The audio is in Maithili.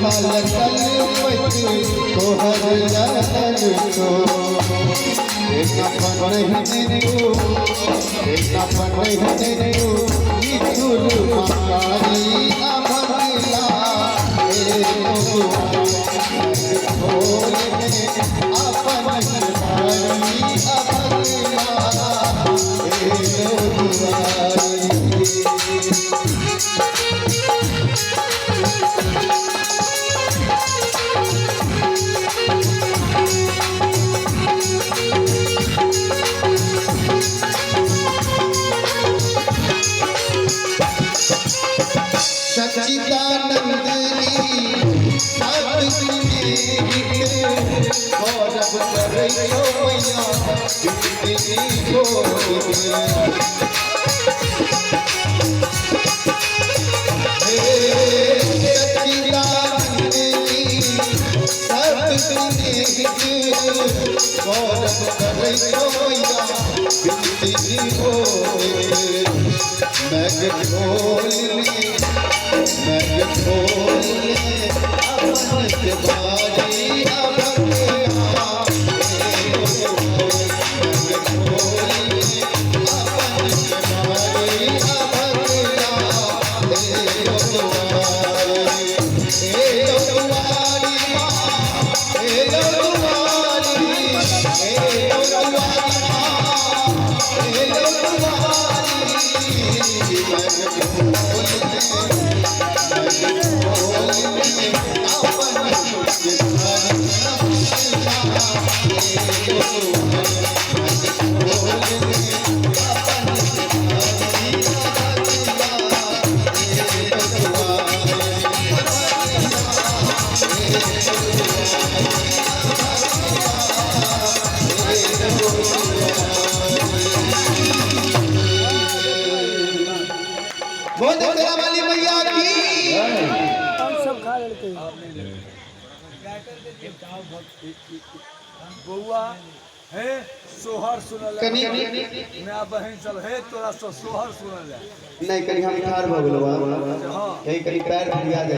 बालकल पत तोहर ललन को एना बनहि तू, एना बनहि तू निठुर मकारी अभगला। ए खोल अपन बारी अभगला। ए दुआरी। सच्चिदानंद गौरव करैयो मैया विनती गोविंद। सच्चिदानंद गौरव करैयो मैया विनती गोविंद। मैग खोल मैग खोल अपन के बारी अभगला। मैग खोल अपन के बारी अभगला। ए दुआरी, ए दुआरी माँ, ए दुआरी, ए दुआरी माँ, ए दुआरी। मैग खोल मैग खोल अपन के बारी अभगला। ए दुआरी, मैग खोल अपन के बारी अभगला। ए दुआरी, बोल तेरा वाली मैया की। सब खा लेलकै। बौआ हे, सोहर सुनल कनी माय बहिन सब हे, तोरा सब सोहर सुनल। नहीं, कनी हम ठाड़ भऽ गेलहुँ। हाँ। कहीं कहीं पैर फरिया जाए।